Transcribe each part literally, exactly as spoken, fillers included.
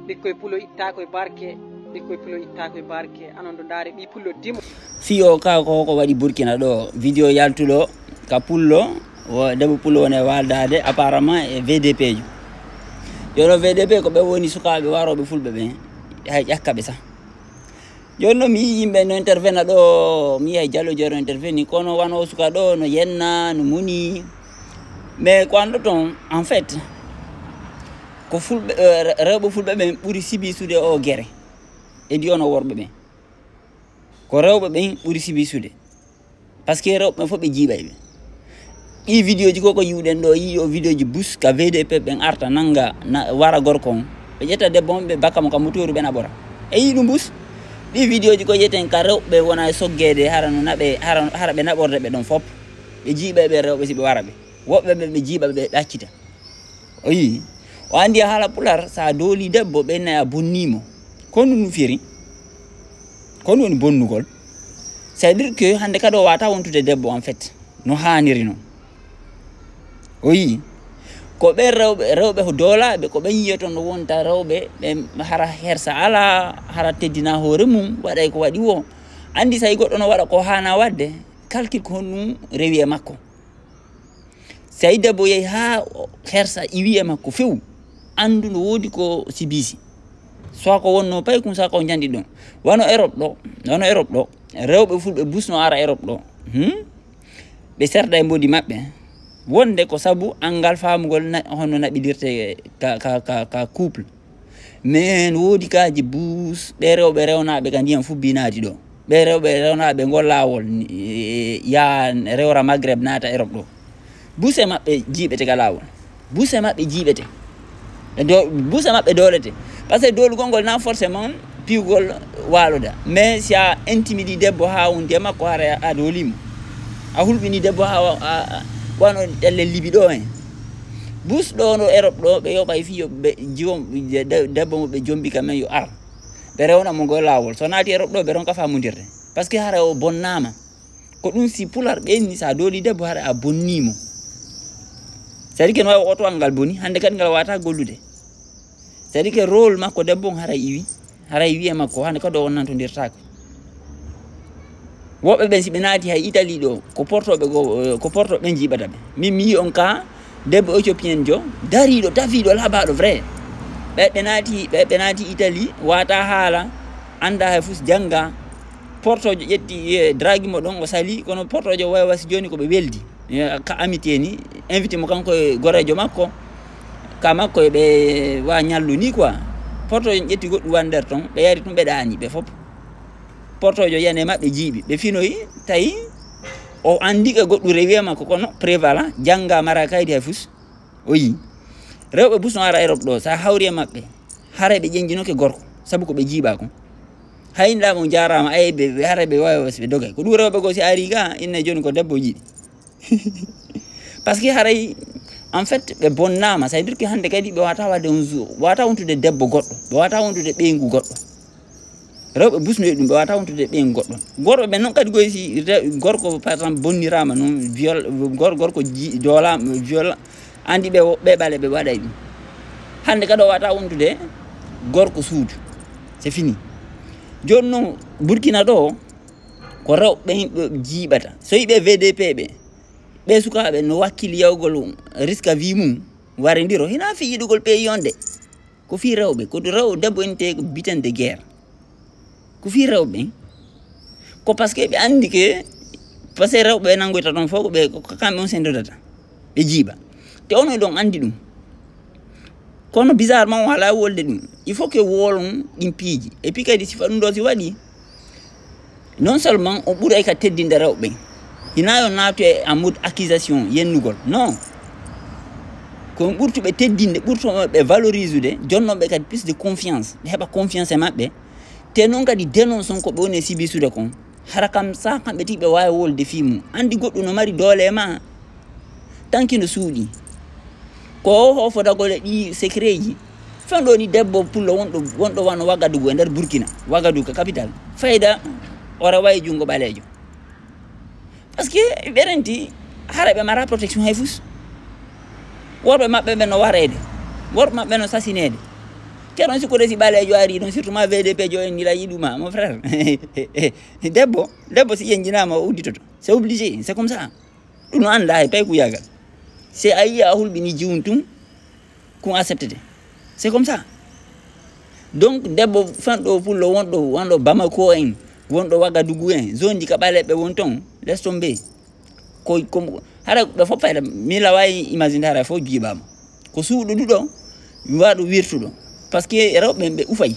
Ɓikkoy pulo ittaako e barke, ɓikkoy pulo ittaako e barke, anon ɗo ndaare ɓii pullo dimo. Fiyo ka ko ko waɗi Burkina ɗo, video yaltuɗo ka pullo, wo debbo pullo woni e waldaade apparemment e V D P jo. Yo ɗo V D P ko ɓe woni sukaaɓe warooɓe fulɓe ɓen, hay ƴakka ɓe sah. Jooni noon mi yii yimɓe no intervena ɗo, mi yii Diallo Dior interveni, kono wano o suka ɗo no yenna, no muni. Mais ko anndo toon, en fait, ko fulɓe, eh, re-, rewɓe fulɓe ɓen ɓuri sibisude o gere. E ndi ono worɓe ɓen. Ko rewɓe ɓen ɓuri sibisude. Parce que rewɓe ɓen fof ɓe jiiɓay ɓe. Ɗi vidéo ji ko ko yiwɗen ɗo, yii o vidéo ji bus ka V D P ɓen arta nanga, na, wara gorko on. Ɓe ƴetta debbo on, ɓe bakka mo ka mutoru, ɓe naɓora. E yii ɗum bus. Ɗi vidéo ji ko yiyeten ka rewɓe wona e soggeede, hara no naɓe, hara, hara ɓe naɓorde ɓe ɗon fof. Ɓe jiiɓay ɓe rewɓe si ɓe wara ɓe. Woɓɓe ɓe, ɓe jiiɓa ɓe ɗaccita. O yii. O anndi haala pular, sa dooli debbo, ɓe nayi a bonnii mo. Ko ɗum firi? Ko ɗum woni bonnugol? C'est-à-dire que hannde kadi o wata wontude debbo en fait, no haaniri non. O yii. Ko ɓen rewɓe, rewɓe ko doolaaɓe, ko ɓen yiyoton no wonta rewɓe, ɓe hara hersa alaa, hara teddina hoore mum, waɗay ko waɗi wo. Anndi so tawi goɗɗo no waɗa ko haana waɗde, calcul ko honɗum rewi e makko. Si tawi debbo yehi haa hersa iwi e makko few, anndu no woodi ko sibisi. Soit ko wonno pay kum, soit ko njanɗi ɗum. Wano Europe ɗo, wano Europe ɗo, rewɓe fulɓe bus no ara Europe ɗo. Hmm? Ɓe serda e mbodi maɓɓe. Wonde ko sabu anngal faamugol na, honno naɓidirte ka, ka, ka, ka couple. Mais no woodi kaaji bus, ɓe rewɓe rewnaaɓe ka ndiyam fubbinaati ɗo. Ɓe rewɓe rewnaaɓe ngol laawol, ni, e, yaa rewra Maghreb naata Europe ɗo. Bus e maɓɓe jiiɓete ka laawol. Bus e maɓɓe jiiɓete. E do-, bus e maɓɓe doolete. Parce que doolugol ngol na forcément piwgol waaloda. Mais si a intimidi debbo haa wondi e makko, hara a doolimo. A hulɓini debbo haa wa-, a, a, wano ɗelle Libi ɗo en. Bus ɗo no Europe ɗo, ɓe yoɓay fii yo ɓe jiwon, de-, de-, debbo mo ɓe jombi ka men yo ar. Ɓe rewna mo ngol laawol. So naati Europe ɗo, ɓe ronka faamondirde. Parce que hara o bonnaama. Ko ɗum si pular ɓenni, sa dooli debbo, hara a bonnii mo. C'est-à-dire que no wawi oto ngal boni, hannde kadi ngal wata gollude. C'est-à-dire que rôle makko debbo on haray iwi, haray wiye makko, hannde kadi o wonnantondirtaako. Woɓɓe ɓen si ɓe naati hay Italie ɗo, ko portoɓe go, eh, ko portoɓe ɓen jiiɓata ɓe. Min mi yii on ka debbo éthiopien jo, dariiɗo, tafiiɗo, laabaaɗo vrai. Ɓe, ɓe naati, ɓe, ɓe naati Italie, wata haala, annda hay fus jannga. Portojo ƴetti, eh, dragi mo ɗon, o sali, kono portojo wawi wasi jooni ko ɓe weldi. Eh, ka amitié ni, invité mo kanko e gorejo makko, ka makko e ɓe wa ñallu ni quoi. Portojo ƴetti goɗɗum wa nder ton, ɓe yari ɗum, ɓe ɗaani ɓe fof. Portojo yani e maɓɓe jiiɓi, ɓe finoyi, tawi o anndi ka goɗɗum rewi e makko, kono prévala, jannga, mara kaydi hay fus. O yii. Rewɓe bus no ara Europe ɗo, sa hawri e maɓɓe, haray ɓe ƴenjinoke gorko, sabu ko ɓe jiiɓa kon. Hay nda mo jarama, ay ɓe, ɓe haray ɓe wawi wasi ɓe dogay. Ko ɗum rewɓe goo si ari ga, inne jooni ko debbo jiiɗi. Parce que haray, en fait, ɓe bonnama. Ça veut dire que hannde kadi ɓe wata wadde on jour, wata wontude debbo goɗɗo, ɓe wata wontude ɓeyngu goɗɗo. Rewɓe busnoyi ɗum, ɓe wata wontude ɓeyngu goɗɗo. Gorɓe ɓe noon kadi goy si re-, gorko, par exemple, bonnirama noon, viol, gor-, gorko ji-, doolama, viol, andi ɓe wo-, ɓe ɓale ɓe waɗay ɗum. Hannde kadi o wata wontude gorko suudu. C'est fini. Jooni noon, Burkina ɗo, ko rewɓe ɓen ɓe jiiɓata. So yiɓe V D P ɓe, ɓe sukaaɓe no wakkili yawgol risque vie mum, warindiro. Hina fi yiɗugol pays on de. Ko fii rewɓe, ko rew-, debbo en te ko butin de guerre. Ko fii rewɓe ɓen. Ko parce que ɓe anndi ke, parce que rewɓe ɓe nanngoyta ɗon fof ko ɓe, ko kamɓe on senndodata. Ɓe jiiɓa. Te onon ɗon anndi ɗum. Kono bizarrement, o alaa wolde ɗum. Il faut que wolon ɗin piiji. Et puis kadi, sifa ɗum ɗo si waɗi, non seulement on ɓuray ka teddinde rewɓe ɓen, hina yo naatu e en mode accusation, yennugol. Non. Ko on ɓurtuɓe teddinde, ɓurtuɓe valoriser ude, jonnoɓe kadi plus de confiance. Ɓe heɓa confiance e maɓɓe. Te noon kadi dénonce on ko ɓe woni e sibisude kon. Hara kam sa kamɓe tigi ɓe waawi wolde fii mum. Anndi goɗɗum no mari doole e ma. Tanki no suuɗi. Ko o hoofodagol e ɗi secret ji. Fen ɗo ni debbo pullo wonɗo, wonɗo wano Wagadugu e nder Burkina. Wagadugu ka capital. Fayda o rewayi junngo ɓaleejo. Parce que ɓe renti hara ɓe mara protection hay fus. Worɓe maɓɓe ɓe no wareede. Worɓe maɓɓe no sasineede. Keron si ko resi ɓaleejo ari ɗon, surtout ma V D P jo en nila yiɗuma, mon frère. Debbo, debbo si ƴenjinama o udditoto. C'est obligé, c'est comme ça. Ɗum no annda hay pay kuyagal. C'est a yiya a hulɓini jiwum tum, kun acceptete. C'est comme ça. Donc debbo fanɗo pullo wonɗo, wonɗo Bamako en, wonɗo Wagadugu en, zone ji ka ɓaleɓe won ton, laisse tomber. Ko, ko, hara ɓe fof fayda, mi la wawi imagine hara fof jiiɓama. Ko suuɗuɗo ɗo, waɗo wirtuɗo. Parce que rewɓe ɓe ɓe ufay.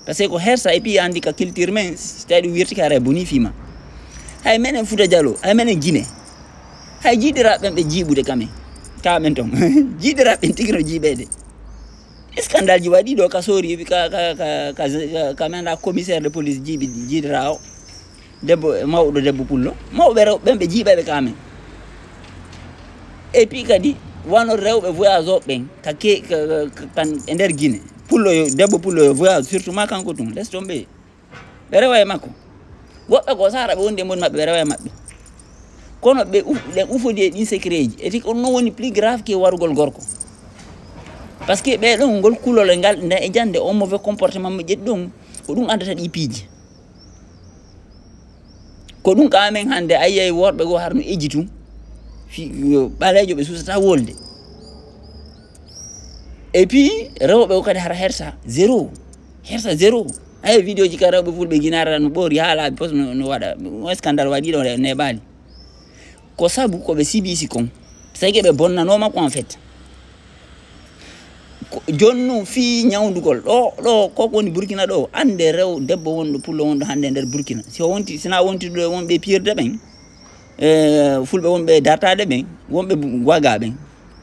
Parce que ko hersa et puis andi ka culture men, si tawi ɗum wirtike hara boni fima. Hay menen Futa Jalo, hay menen Guinée. Hay jiiɗiraɓe ɓe jiiɓude kamen. Kamen ton. Jiiɗiraɓe tigi no jiiɓede. Scandale ji waɗi ɗo ka sori, ka, ka, ka, ka, ka, ka men la commissaire de police jiiɓi, jiiɗirawo. Debbo, mawɗo debbo pullo. Mawɓe rewɓe ɓen ɓe jiiɓaɓe ka men. Et puis kadi, wano rewɓe voyage o ɓen, ka ke, ka, ka, ka, e nder Guinée. Pullo yo, debbo pullo yo voyage, surtout ma kanko tun, laisse tomber. Ɓe rewa e makko. Woɓɓe ko sara ɓe wondi e mon maɓɓe, ɓe rewa e maɓɓe. Kono ɓe uf-, ɓen ufodi e ɗin secret ji. Et puis ko ɗum woni plus grave que warugol gorko. Parce que ɓe ɗon ngol kulol e ngal, nde e jande o mauvais comportement mo ƴetti ɗon, ko ɗum addata ɗi piiji. Ko ɗum ka amen hande, a yiyay worɓe goo har no eji tun. Fi, yo ɓaleejo ɓe susata wolde. Et puis, rewɓe o kadi hara hersa zéro. Hersa zéro. Ay, vidéo ji ka rewɓe fulɓe Guinée ara no ɓoori haa laabi pos no, no waɗa. Un scandale waɗi ɗo ne ɓaali. Ko sabu ko ɓe sibisi kon. C'est que ɓe bonnanoma ko en fait. Ko, jooni non fii ñawndugol. Ɗo, ɗo, ko ko woni Burkina ɗo. Annde rew, debbo wonɗo, pullo wonɗo hannde e nder Burkina. Si o wonti, sina wonti ɗo wonɓe pirde ɓen, e, fulɓe wonɓe dartaade ɓen, wonɓe bu-, waga ɓen.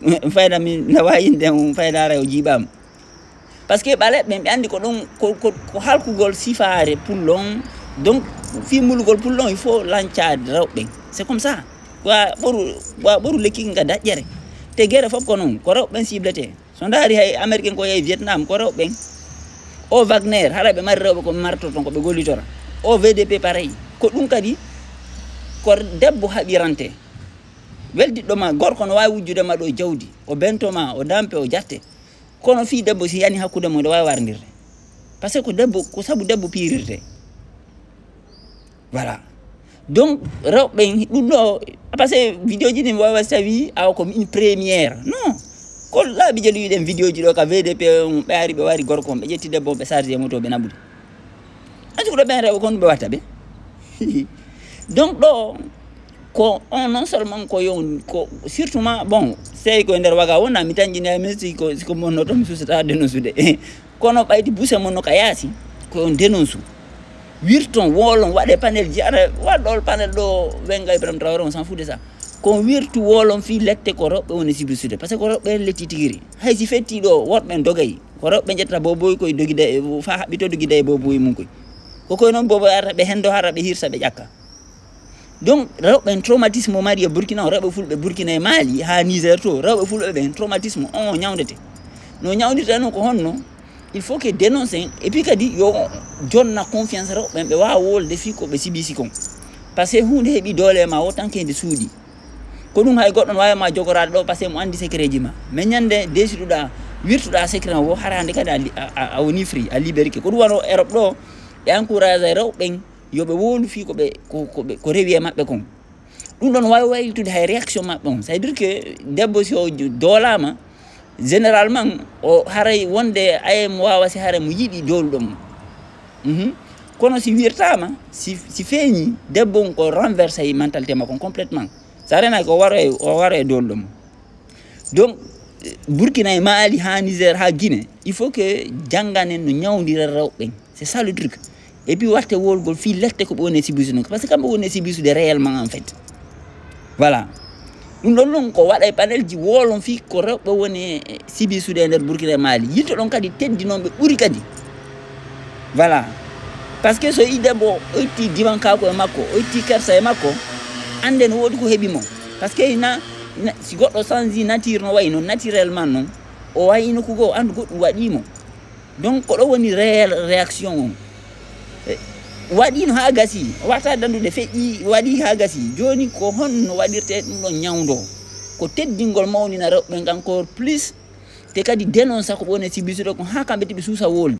Fayda min, na wawi inde on fayda rew jiiɓaama. Parce que ɓaleɓe ɓen, ɓe anndi ko ɗon, ko, ko, ko halkugol sifaare pullo on. Donc, fii mulugol pullo on, il faut lancaade rewɓe ɓen. C'est comme ça. Wa ɓoru, wa ɓoru lekki nga daƴƴere. Te gere fof ko non, ko rewɓe ɓen ciblete. So ndaari hay Américain ko yehi Vietnam, ko rewɓe ɓen. O Wagner, hara ɓe mari rewɓe ko ɓe martoto, ko ɓe gollitora. O V D P pareil. Ko ɗum kadi, ko debbo haɓirante. Weldiɗɗo ma, gorko no waawi wujjude ma ɗo jawdi. O bento ma, o dampe, o jatte. Kono fii debbo si yani hakkunde mum, ɗo waawi warndirde. Parce que ko debbo, ko sabu debbo piirirte. Voilà. Donc, rewɓe ɓen, ɗum ɗo, parce que vidéo ji ɗin wawa si tawi awa ko une première. Non. Ko laabi jelu yiɗen vidéo ji ɗo ka V D P on, ɓe ari, ɓe wari gorko on, ɓe ƴetti debbo on, ɓe chargé moto, ɓe naɓude. Est-ce que ɗo ɓen rewɓe kon ɓe watta ɓe? Donc ɗo, ko on non seulement ko yo, ko surtout ma, bon, sey ko e nder waga wona, mi tanƴini hay min si ko, si ko monno to mi susata dénoncude. Kono ɓayti buse mon no ka yaasi, ko on dénonce. Wirton, woolon, waɗe panel ji, ara, waɗ ɗo panel ɗo, Wenga Ibrahim Traoré, on s'en fout de ça. Ko on wirtu woolon fii lette ko rewɓe woni sibisude. Parce que ko rewɓe letti tigiri. Hay si fetti ɗo, worɓe en dogay. Ko rewɓe ƴetta boboy koye dogida e, fa haɓɓito dogida e boboy mum koye. Ko koye noon boboy arata ɓe hendo hara ɓe hirsa ɓe ƴakka. Donc, rewɓe en traumatisme o mari e Burkina, o rewɓe fulɓe Burkina e Mali, haa Niger to, rewɓe fulɓe ɓen traumatisme on o ñawndete. No ñawndirta noon ko honno? Il faut que dénonce en, et puis kadi yo jonna confiance rewɓe ɓen, ɓe waawa wolde fii ko ɓe sibisi kon. Parce que huunde heɓi doole e ma o tan ke nde suuɗi. Ko ɗum hay goɗɗo no waawi ma jogoraade ɗo, parce que mo anndi secret ji ma. Mais ñande desiɗuɗa, wirtuɗa secret o, hara hannde kadi a li-, a, a, a woni free, a liberike. Ko ɗum wano Europe ɗo, ɓe encourage rewɓe ɓen, yo ɓe wowlu fii ko ɓe, ko, ko ɓe, ko rewi e maɓɓe kon. Ɗum ɗon waawi waylitude hay réaction maɓɓe on. C'est-à-dire que debbo si o doolaama, généralement, o haray wonde ay mo waawa si haray mo yiɗi dooluɗo mo. Mhm. Kono si wirtaama, si, si feeñi, debbo on ko renversé mentalité makko on complètement. Sa renay ko waro e, o waro e dooluɗo mo. Donc, Burkina e Mali, haa Niger, haa Guinée, il faut que jannganen no ñawndira rewɓe ɓen. C'est ça le truc. Et puis, warte wolgol fii lette ko ɓe woni e sibisude. Parce que kamɓe woni e sibisude réellement, en fait. Voilà. Ɗum ɗon noon ko waɗa e panel ji woolon fii ko rewɓe woni e sibisude e nder Burkina e Mali. Yilto ɗon kadi teddinonɓe ɓuri kadi. Voilà. Parce que so i debbo o itti diwankaako e makko, o itti kersa e makko, annde no woodi ko heɓi mo. Parce que ina, ina, si goɗɗo change nature no wayi noon, naturellement noon, o wayi no ko goo, anndu goɗɗum waɗi mo. Donc, ko ɗo woni réel réaction on. E, waɗi no haa gasi, o wata dandude feƴƴi, waɗi haa gasi. Jooni ko honno waɗirte ɗum ɗon ñawndo? Ko teddingol mawnina rewɓe encore plus, Te kadi dénoncer ko ɓe woni e subir kon, haa kamɓe tiɓe suusa wol.